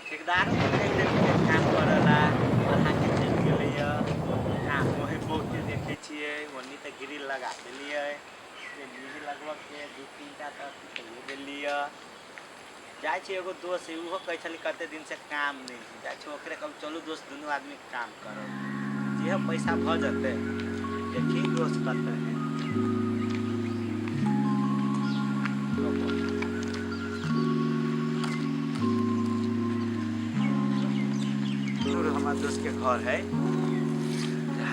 ठेकेदारो के कहि देलकै काम करऽ ला, बढ़ा के चलि गेलैया। काम वही बहुते देखै छियै, ओन्नी तऽ ग्रिल लगा देलियै, एन्नी भी लगभग के दू तीन टा तऽ अथी कैये देलियै। जाइ छी एगो दोस्त है, उहो कहै छलै कते दिन से काम नहि है, जाइ छी ओकरे कहब चलू दोस्त दुनू आदमी काम करब, जे पैसा भऽ जेतै। देखी दोस्त कतऽ है। दूर हमार दोस्त के घर है,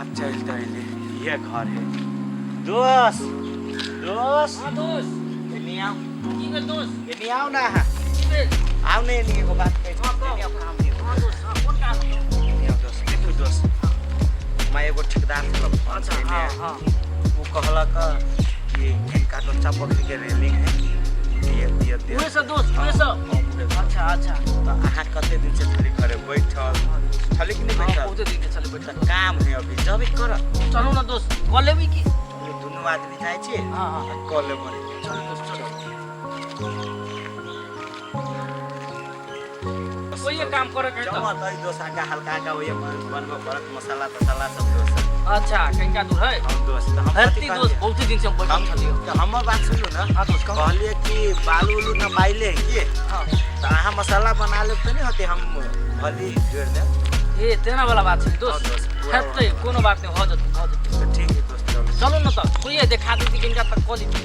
आप चलते अइली, इहे घर है। दोस्त दोस्त। हाँ दोस्त। एनी आउ। की भेल दोस्त? एनी आउ ना अहाँ। की भेल? आउ ने एनी, एगो बात कहै छी। हाँ, कहू। एनी आउ, काम है। हाँ दोस्त, हाँ, कोन काम है? एनी आउ दोस्त। देखू दोस्त, मैं एगो ठेकेदार छलक फोन अच्छा। केने। हाँ हाँ। ओ कहलक कि इनका बच्चा बकरी के रेलिंग है, दिए दिए दिए। उहे सब दोस्त, उहे सब? हाँ, उहे सब। अच्छा अच्छा। तऽ अहाँ कते दिन से छली घरे बैठल छली कि नहि हाँ, बैठल? बहुते दिन के छलै बैठल। तऽ काम है अभी, जबे कर। चलू ना दोस्त, कऽ लेबै की। दुनू आदमी जाइ छी हाँ हाँ। आ कऽ लेबै। चलू दोस्त, चलू। कोई काम करे के है जमा तऽ? तरी दोस्त, आगा हल्का हल्का ओहि बनबऽ पड़त मसाला तसाला सब दोस्त। अच्छा, कनिका दूर है। हम दोस्त तऽ हम कथी हेती दोस्त, कहलियै? बहुते दिन से हम बैठल हम छलियै। तऽ हमर बात सुनू ने। हाँ दोस्त, कहू। कहलियै कि बालू उलू नपाइले है की? हाँ। तऽ अहाँ मसाला बना लेब तऽ नहि होतै, हम भली जोड़ि देब। ए तेना वाला बात छै हाँ दोस्त? दोस्त, पूरा। हेतै, कोनो बात नहि, भऽ जेतै, भऽ जेतै। तऽ ठीक है दोस्त, चलू। चलू ने तऽ, कोई देखा देती कनिका तऽ कऽ लीती।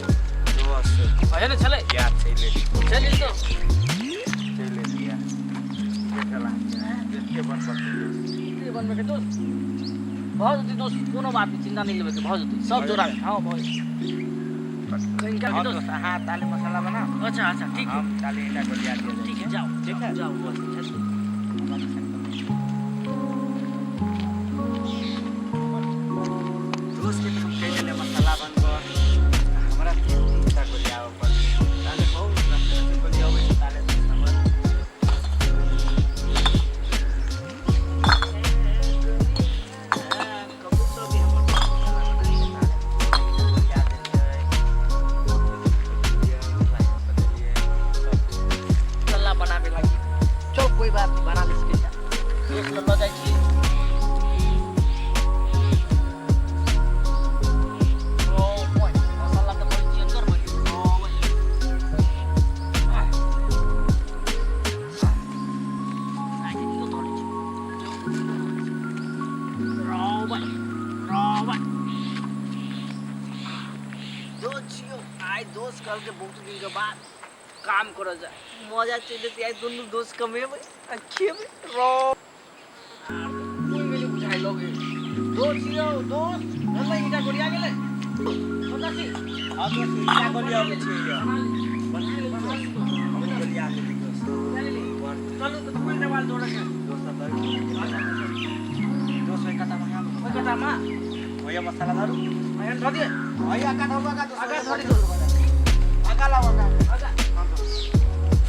दोस्त। है ने छलै? याद चलि एली। चलि तो। चलि एली यार। देखिए बनबऽ के दोस्त। के बनबै के दोस्त? भऽ जेतै दोस्त, कोनो बात नहि, चिन्ता नहि लेबै के, भऽ जेतै सब। भऽ जोड़ा जेतै। हाँ, भऽ जेतै कनिका के हाँ दोस्त। दोस्त, अहाँ ताले मसाला बनाओ। अच्छा अच्छा, ठीक है। हम ताले ईंटा गोलिया दिया ठीक है, जाओ। ठीक है। जाओ, बस हेतै। दोस्त के तऽ हम कहि देलियै मसाला बनबऽ, हमरा तीन ईंटा गोलियाबऽ पड़तै। ताले बहुत रस्ते रस्ते गोलियाबै छै ताले दोस्त हमर। कबूतर भी हमर मसाला बना के ताले गोलिया देलियै, देलियै सब। मसाला बनाबे लागी। चल, कोई बात नहीं, बना ले सकै दोस्त, लऽ जाइ छी। ओ boy, मसाला तऽ बड़ी चेंजर बनि गेल। ओ boy। आह। आगे दियो धरै छी। रौ boy, रौ boy। दोस्त छियौ, आइ दोस्त कहलकै बहुत दिन के बाद काम करऽ जाय, मजा चलि जेतै। आइ दुनू दोस्त कमेबै आ खेबै। रौ कोइ गेलै बुझाइ लगे। दोस्त यौ, दोस्त भेलै, ईंटा गोलिया गेलै छोटा छी। हाँ दोस्त, ईंटा गोलियाबै छियै यौ। बना ले। बना लेली दोस्त, हमहूँ गोलिया लेली दोस्त। बड़। चलू तऽ कोन देवाल जोड़े के? दोस्त दोस्त, ओहि कतामे आबू। ओहि कतामा? ओहि मसाला धरू। एहन धऽ दियै? ओहि आगा धरू, आगा दोस्त। आगा धरी दोस्त। आगा लाओ, आगा। आगा। हाँ दोस्त।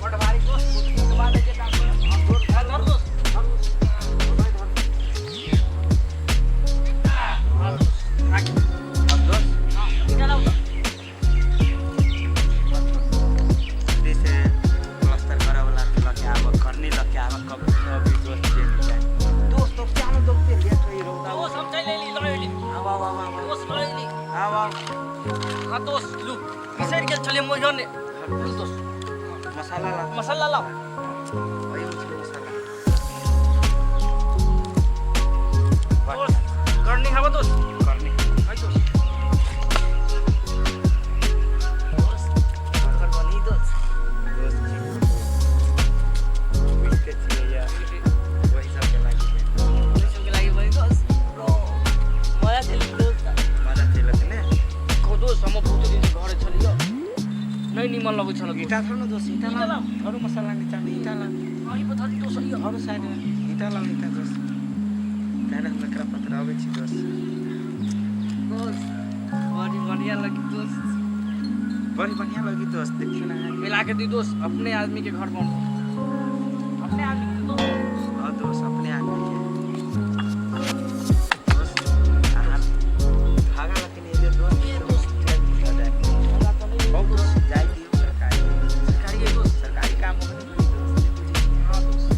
बड़ भारी दोस्त, बहुत दिन के बाद जे काम करब। हाँ दोस्त। हाँ, धर दोस्त, धर दोस्त। हाँ दोस्त, राख। अब दोस्त। हाँ, ईंटा लाउ तऽ। जैसे प्लास्टर करे वाला लऽ के आबऽ, करनी लऽ के आबऽ, कब अभी दोस्त चलि जाए दोस्त, तो क्या में दोस्त लेट रही रौदा। दोस्त, हम चलि एली, लऽ एली। आउ आउ आउ आउ। दोस्त, लऽ एली। आउ आउ। हाँ दोस्त, लू, बिसरि गेल छलियै मोहियो ने। लू दोस्त। मसाला ला। मसाला लाउ। वही मछली मसाला। दोस्त, करनी हवा दोस्त। करनी। है दोस्त। दोस्त, घर बनी दोस्त। दोस्त की बुझते छियै या वही सबके लागि है। वही सबके लागि बनी दोस्त। रो मजा चलि दोस्त। मजा चलत ने। को दोस्त, हम बहुत दिन से घरे छलियो, नहि निमन लगै छल दोस्त। ईंटा धरू न दोस्त, ईंटा ईंटा लाओ। लाओ। धरू मसाला नीचा में, ईंटा लाओ। अही पर धरी दोस्त, अही। धरू साइड में ईंटा लाओ, ईंटा दोस्त। ताने हम एकरा पतराबै छी दोस्त। दोस्त, बड़ी बढ़िया लगी दोस्त। बड़ी बढ़िया लगी दोस्त, देखियो ना अहाँ। मिला के दी दोस्त, अपने आदमी के घर बन, अपने आदमी के दोस्त। हाँ दोस्त, अपने आदमी के दोस्त। अहाँ धागा लऽ के नहि एलियै दोस्त? ए दोस्त। बहुत दोस्त, जाइ दियौ सरकारी। सरकारी दोस्त। सरकारी काम हो गेलै दोस्त, नहि बुझै छियै। हाँ दोस्त।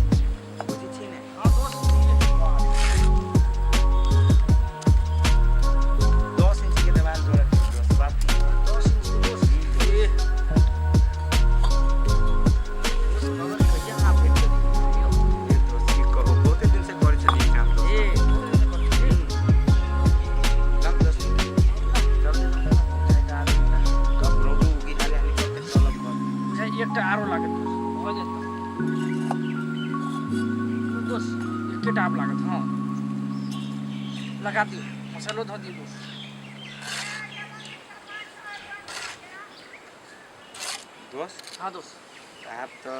टाप लागत। हाँ लगा दियौ, मसालो धऽ दियौ दोस्त। दोस्त। हाँ दोस्त। आब तऽ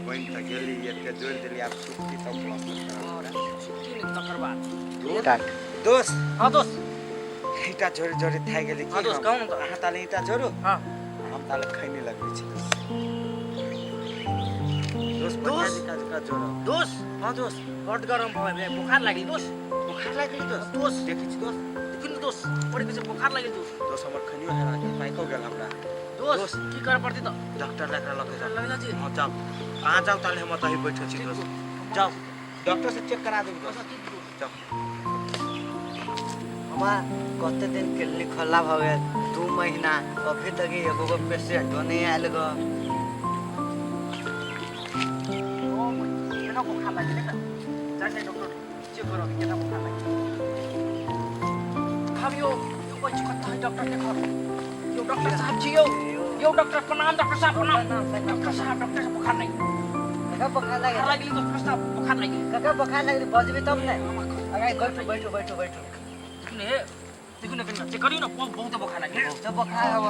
बनि तऽ गेली, एते जोड़ि देली, आब सुखती तब प्लास्टर करब। सुखती नहि तकर बाद। दोस्त। हाँ दोस्त। ईंटा जोड़ि जोड़ि थाकि गेली। हाँ दोस्त, कहू ने तऽ। अहाँ ताले ईंटा जोड़ू। हाँ। हम ताले खैनी लगबै छी दोस्त। दोस्त दोस्त। बढ़िया जोड़ो। दोस्त। हाँ दोस्त। बड गरम भऽ गेलै, बोखार लागि दोस्त। बोखार लागि गेल दोस्त? दोस्त। देखै छी दोस्त। देखिन दोस्त, बड़ी बेसी बोखार लागि दोस्त। दोस्त हमर खैनियो हेरा गेल, पाइको गेल हमरा। दोस्त दोस्त। की करऽ पड़तै तऽ? डॉक्टर लग लऽ के जाउ। लगला जी। हाँ जाउ, अहाँ जाउ ताले, हम ओतहि बैठल छी दोस्त। जाउ, डॉक्टर से चेक करा देब दोस्त। ठीक दोस्त। जाउ। हमार कते दिन क्लिनिक खोला भऽ गेल, 2 महीना, अभी तक एगो गो पेशेंटो नहीं आयल गो। केना बोखार लागि गेलै? जा जा डॉक्टर चेक करऽ केना बोखार लागि। हम यो यो बच्चा कत्ता है डॉक्टर के घर? यो डॉक्टर साहब छी यो। यो डॉक्टर प्रणाम, डॉक्टर साहब प्रणाम। डॉक्टर साहब, डॉक्टर साहब बोखार लागि। काका बोखार लागि? बोखार लागि डॉक्टर साहब, बोखार लागि। काका बोखार लागि, बजबी तब ने। अगाडि बैठू बैठू बैठू बैठू। देखिन हे, देखिन कनि चेक करियौ न, बहुत बोखार लागि। बहुत बोखार हब।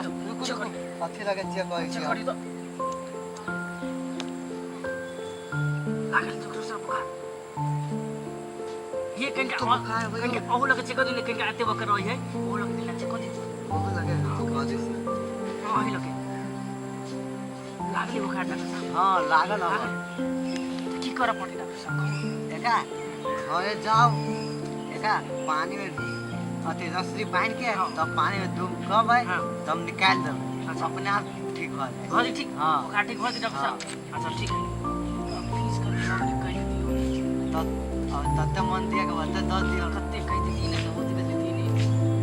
चेक करियौ। अथी लगे चेक करै चेक छी। करियौ तऽ। लागल डॉक्टर साहब बोखार। ये कनिका कनिका अहू लगे चेक करियौ ने, कनिका एते बकर रहै है, ओहू लगे कनिका चेक कऽ दियौ। ओहू लगे कऽ दियौ। हाँ अही लगे लागलै बोखार डॉक्टर साहब। हाँ लागल हब। तऽ की करऽ पड़तै डॉक्टर साहब कहू? एका घरे जाउ, एका पानी में अथी रस्सी बान्हि के तब पानी में डूब कबै, तब निकालि देबै, अपने आप ठीक भऽ जाय। भऽ जेतै ठीक? हाँ। बोखार ठीक भऽ जेतै डॉक्टर साहब? अच्छा ठीक है। फीस कते कहि दियौ? तते मन दिअ के ओते दऽ दियौ। कते कहि देतियै ने तऽ ओतबे देतियै ने।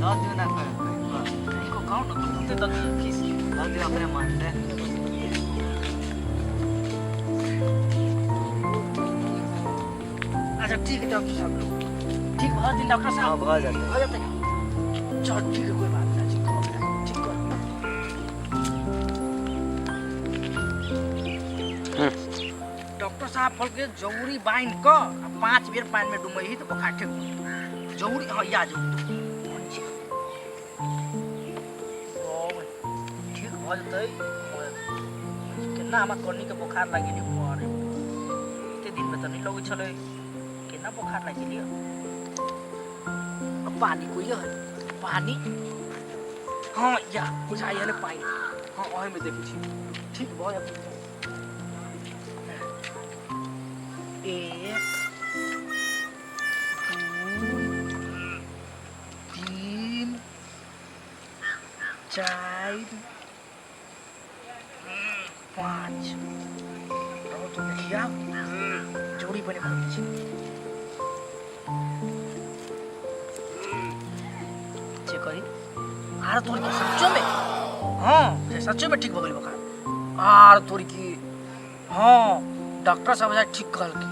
दऽ दियौ ने कहिको कहू ने तऽ ओते दऽ दियौ फीस। दऽ दियौ अपने मन से। अच्छा ठीक है डॉक्टर साहब, ठीक भऽ जेतै डॉक्टर साहब? हाँ भऽ जेतै। भऽ जेतै। चल ठीक है, कोई बात नहीं, ठीक कर। डॉक्टर साहब कहलकै जरूरी बान्हि कऽ आ 5 बेर पानिमे डुमैही तऽ बोखार ठीक हो जरूरी। हाँ या जरूरी ठीक भऽ जेतै। केना हमरा कन्नीके बोखार लागि गेलै, अरे एते दिनमे तऽ नहि लगै छलै, केना बोखार लागि गेलै? पानी कोई है पानी? हाँ या बुझाइ है ने पानि। हाँ ओहिमे देखै छी ठीक भऽ जेतै। 1 2 3 4 5। तो देखिया जोड़ी बने खोलै छी। चेक करी आर तोरी के सच्चो में। हाँ सच्चो में ठीक भऽ गेलै बोखार। आर तोरी की। हाँ डॉक्टर साहब ठीक कहलकै।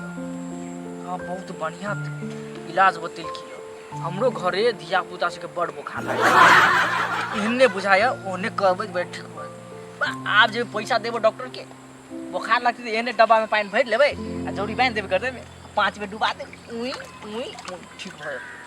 हाँ बहुत बढ़िया इलाज बतेलकै। हमरो घरे धिया पुता सबके बड़ बोखार लागल, एहने बुझाइए ओहने कहबै तऽ ठीक भऽ जेतै। आब जे पैसा देबो डॉक्टर के, बोखार लगतै तऽ एहने डब्बामे पानि भरि लेबै आ जौरी बान्हि देबै गर्दनमे, 5 बेर डुबा देबै, उई उई उई ठीक भऽ जेतै।